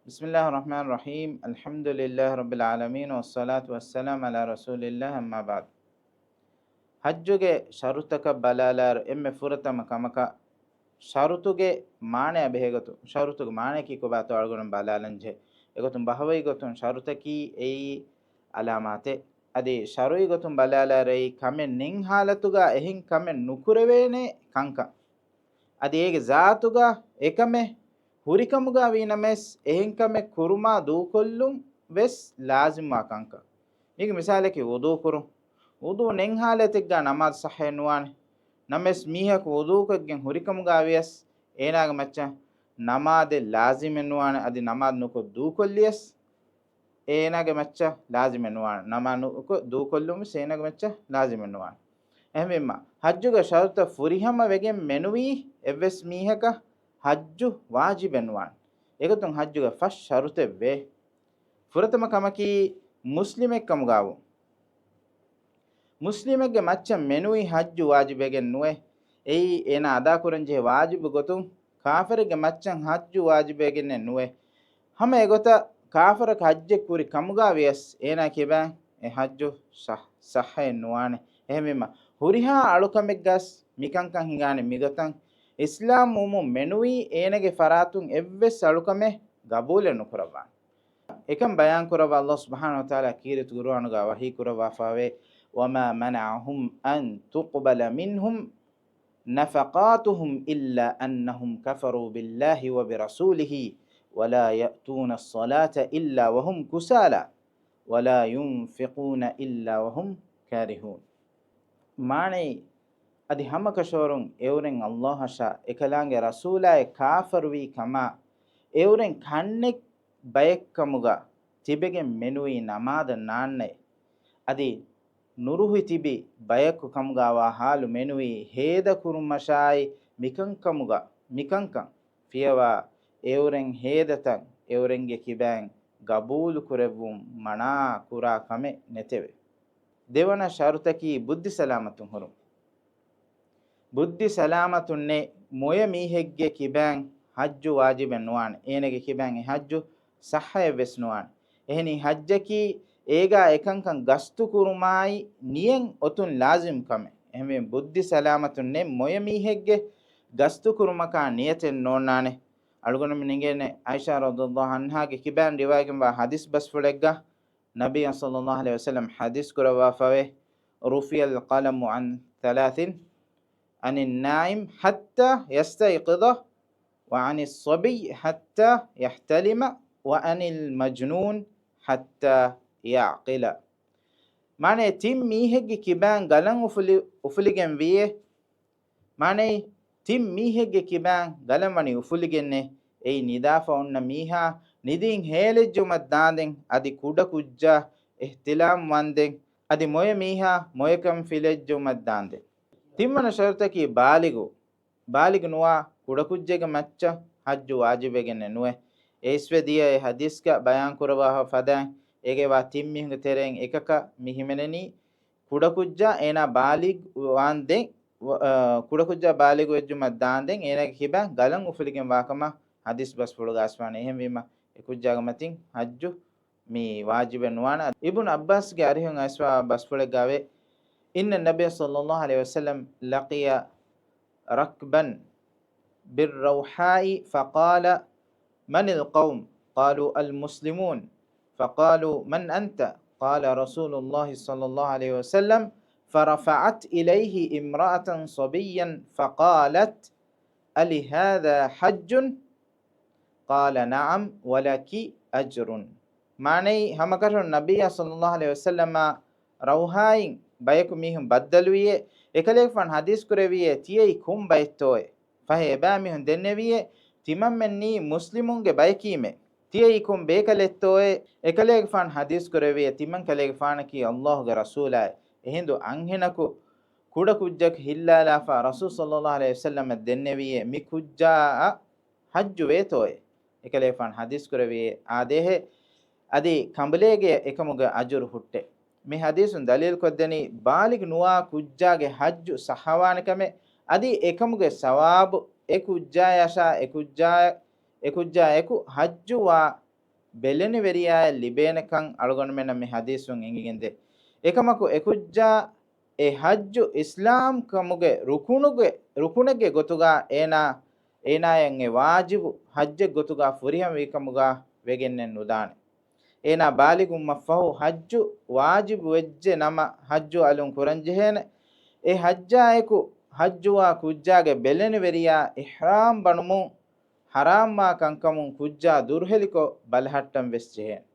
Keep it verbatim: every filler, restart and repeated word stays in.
بسم الله الرحمن الرحيم. الحمد لله رب العالمين، والصلاة والسلام على رسول الله، أما بعد. ޙައްޖުގެ ޝަރުޠަކަށް ބަލާލާއިރު، އެންމެ ފުރަތަމަ ކަމަކަށް ޝަރުޠުގެ މާނަޔާ ބެހޭގޮތުން، ޝަރުޠުގެ މާނަޔަކީ ކޮބާތޯ އަޅުގަނޑު ބަލާލަންޖެހޭ. އެގޮތުން ބަހަވައިގޮތުން ޝަރުޠަކީ އެއީ ޢަލާމާތެއް. އަދި ޝަރުޢީ ގޮތުން ބަލާލާއިރު، އެއީ ކަމެއް ނެތް ޙާލަތުގަ އެހެން ކަމެއް ނުކުރެވޭނެ ކަންކަން. އަދި އޭގެ ޒާތުގަ އެކަމެއް ހުރިކަމުގަ ވީނަމަވެސް، އެހެން ކަމެއް ކުރުމާ ދޫކޮށްލުން ވެސް ލާޒިމްވާ ކަންކަން. މީގެ މިސާލަކީ ވުޟޫ ކުރުން. ވުޟޫ ނެތް ޙާލަތެއްގަ ނަމާދު ޞައްޙައެއް ނުވާނެ. ނަމަވެސް މީހަކު ވުޟޫކޮށްގެން ހުރިކަމުގަ ވިޔަސް، އޭނާގެ މައްޗަށް ނަމާދެއް ލާޒިމެއް ނުވާނެ. އަދި ނަމާދު ނުކޮށް ދޫކޮށްލިޔަސް، އޭނާގެ މައްޗަށް ލާޒިމެއް ނުވާނެ. ނަމާދު ނުކޮށް ދޫކޮށްލުން ވެސް އޭނާގެ މައްޗަށް ލާޒިމެއް ނުވާނެ. އެހެންވީމަ، ޙައްޖުގެ ޝަރުޠަށް ފުރިހަމަ ވެގެން މެނުވީ އެއްވެސް މީހަކަށް ޙައްޖު ވާޖިބެއް ނުވާނެ. އެގޮތުން ޙައްޖުގެ ފަސް ޝަރުޠެއް ވޭ. ފުރަތަމަ ކަމަކީ މުސްލިމެއް ކަމުގަ ވުން. މުސްލިމެއްގެ މައްޗަށް މެނުވީ ޙައްޖު ވާޖިބެއް ނުވޭ. އެއީ އޭނާ އަދާކުރަންޖެހޭ ވާޖިބު ގޮތުން، ކާފަރެއްގެ މައްޗަށް ޙައްޖު ވާޖިބެއް ނެއް ނުވޭ. ހަމަ އެގޮތަށް ކާފަރަކު ޙައްޖެއް ކުރި ކަމުގަ ވިޔަސް، އޭނާ ކިބައިން އެ ޙައްޖު ޞައް-، ޞައްޙައެއް ނުވާނެ. އެހެންވީމަ، ހުރިހާ އަޅުކަމެއްގަސް މިކަންކަން ހިނގާނެ މިގޮތަށް، އިސްލާމް ވުމުން މެނުވީ އޭނާގެ ފަރާތުން އެއްވެސް އަޅުކަމެއް ގަބޫލެއް ނުކުރައްވާނެ. އެކަން ބަޔާން ކުރައްވާ ﷲ ސުބްޙާނަހޫ ވަތަޢާލާ ކީރިތި ޤުރުއާނުގަ ވަޙީ ކުރައްވާފައިވޭ، وما منعهم أن تقبل منهم نفقاتهم إلا أنهم كفروا بالله وبرسوله ولا يأتون الصلاة إلا وهم كسالى ولا ينفقون إلا وهم كارهون. މާނައީ، އަދި ހަމަކަށަވަރުން އެއުރެން ﷲ އަށާ އެކަލާނގެ ރަސޫލާއެއް ކާފަރުވީ ކަމާ، އެއުރެން ކަންނެތް ބައެއްކަމުގަ ތިބެގެން މެނުވީ ނަމާދަށް ނާންނައޭ. އަދި ނުރުހި ތިބި ބަޔަކު ކަމުގަ ވާ ޙާލު މެނުވީ ހޭދަކުރުމަށާއި މިކަންކަމުގަ މިކަންކަން ފިޔަވާ އެއުރެން ހޭދަތައް އެއުރެންގެ ކިބައިން ގަބޫލުކުރެއްވުން މަނާ ކުރާ ކަމެއް ނެތެވެ. ދެވަނަ ޝަރުޠަކީ ބުއްދި ސަލާމަތުން ހުރުން. ބުއްދި ސަލާމަތުން ނެތް މޮޔަ މީހެއްގެ ކިބައިން ޙައްޖު ވާޖިބެއް ނުވާނެ. އޭނަގެ ކިބައިން އެ ޙައްޖު ޞައްޙައެއް ވެސް ނުވާނެ. އެހެނީ ޙައްޖަކީ އޭގާ އެކަންކަން ގަސްތު ކުރުމާއި ނިޔަތް އޮތުން ލާޒިމް ކަމެއް. އެހެންވެ ބުއްދި ސަލާމަތުން ނެތް މޮޔަ މީހެއްގެ ގަސްތު ކުރުމަކާ ނިޔަތެއް ނޯންނާނެ. އަޅުގަނޑުމެން އެނގޭނެ ޢާއިޝާ ރަޟިޔަﷲ ޢަންހާގެ ކިބައިން ރިވާޔަތްވާ ޙަދީޘް ބަސްފުޅެއްގަ ނަބިއްޔާ ޞައްލަﷲ ޢަލައިހި ވަސައްލަމް ޙަދީޘް ކުރައްވާފަވޭ، رفع القلم عن ثلاث، عن النائم حتى يستيقظ، وعن الصبي حتى يحتلم، وعن المجنون حتى يعقل. މާނައީ، ތިން މީހެއްގެ ކިބައިން ގަލަން އުފުލި-، އުފުލިގެން ވިއޭ. މާނައީ، ތިން މީހެއްގެ ކިބައިން ގަލަން ވަނީ އުފުލިގެންނޭ. އެއީ ނިދާފަ އޮންނަ މީހާ ނިދިން ހޭލެއްޖުމަށް ދާނދެން، އަދި ކުޑަކުއްޖާ އިޙްތިލާމް ވާންދެން، އަދި މޮޔަ މީހާ މޮޔަކަން ފިލެއްޖުމަށް ދާނދެން. ތިންވަނަ ޝަރުޠަކީ ބާލިޣު. ބާލިޣު ނުވާ ކުޑަކުއްޖެއްގެ މައްޗަށް ޙައްޖު ވާޖިބެއް ނެއް ނުވޭ. އެއިސްވެ ދިޔަ އެ ޙަދީޘްގަ ބަޔާން ކުރައްވާފަ ފަދައިން، އޭގެ ވާ ތިން މީހުންގެ ތެރެއިން އެކަކަށް މި ހިމެނެނީ ކުޑަކުއްޖާ އޭނާ ބާލިޣު ވާންދެން، އަ، ކުޑަކުއްޖާ ބާލިޣު ވެއްޖުމަށް ދާންދެން އޭނާގެ ކިބައިން ގަލަން އުފުލިގެން ވާކަމަށް ޙަދީޘް ބަސްފުޅުގަ އައިސްފާނެ. އެހެންވީމަ، އެ ކުއްޖާގެ މަތިން ޙައްޖު މި ވާޖިބެއް ނުވާނެ. އިބްނު ޢައްބާސްގެ އަރިހުން އައިސްފާ ބަސްފުޅެއްގައި، إن النبي صلى الله عليه وسلم لقي ركبا بالروحاء فقال: من القوم؟ قالوا: المسلمون. فقالوا: من أنت؟ قال رسول الله صلى الله عليه وسلم: فرفعت إليه امرأة صبيا فقالت: ألهذا حج؟ قال: نعم، ولك أجر. މާނައީ، ހަމަކަށަވަރުން ނަބިއްޔާ ޞައްލަﷲ ޢަލައިހި ވަސައްލަމާ ރައުޙާއިން ބަޔަކު މީހުން ބައްދަލުވިއޭ، އެކަލޭގެފާނު ޙަދީޘް ކުރެއްވިއޭ، ތިޔައީ ކޮން ބައެއްތޯއޭ؟ ފަހެ އެބައިމީހުން ދެންނެވިއޭ، ތިމަންމެންނީ މުސްލިމުންގެ ބަޔަކީމޭ. ތިޔައީ ކޮން ބޭކަލެއްތޯއޭ؟ އެކަލޭގެފާނު ޙަދީޘް ކުރެއްވިއޭ، ތިމަން ކަލޭގެފާނަކީ ﷲ ގެ ރަސޫލާއޭ. އެހިނދު އަންހެނަކު ކުޑަކުއްޖަކު ހިއްލާލާފަ ރަސޫލު ޞައްލަﷲ ޢަލައިހި ވަސައްލަމަށް ދެންނެވިއޭ، މި ކުއްޖާއަށް ޙައްޖު ވޭތޯއޭ؟ އެކަލޭގެފާނު ޙަދީޘް ކުރެއްވިއޭ، އާދޭހޭ، އަދި ކަނބަލޭގެ އެކަމުގެ އަޖުރު ހުއްޓޭ. މި ޙަދީޘުން ދަލީލުކޮށްދެނީ، ބާލިޣު ނުވާ ކުއްޖާގެ ޙައްޖު ޞައްޙަވާނެ ކަމެއް، އަދި އެކަމުގެ ސަވާބު އެ ކުއްޖާޔަށާ އެ ކުއްޖާ، އެ ކުއްޖާއެކު ޙައްޖު ވާ ބެލެނިވެރިޔާއެއް ލިބޭނެކަން އަޅުގަނޑުމެންނަށް މި ޙަދީޘުން އެނގިގެންދޭ. އެކަމަކު އެކުއްޖާ އެ ޙައްޖު އިސްލާމް ކަމުގެ ރުކުނުގެ، ރުކުނެއްގެ ގޮތުގާ އޭނާ، އޭނާޔަށް އެ ވާޖިބު ޙައްޖެއް ގޮތުގާ ފުރިހަމަވިކަމުގާ ވެގެންނެއް ނުދާނެ. އޭނާ ބާލިޣުވުމަށްފަހު ޙައްޖު ވާޖިބު ވެއްޖެ ނަމަ، ޙައްޖު އަލުން ކުރަންޖެހޭނެ. އެ ޙައްޖާއެކު ޙައްޖުވާ ކުއްޖާގެ ބެލެނިވެރިޔާ އިޙްރާމް ބަނުމުން ޙަރާމްވާ ކަންކަމުން ކުއްޖާ ދުރުހެލިކޮށް ބަލަހައްޓަން ވެސް ޖެހޭނެ.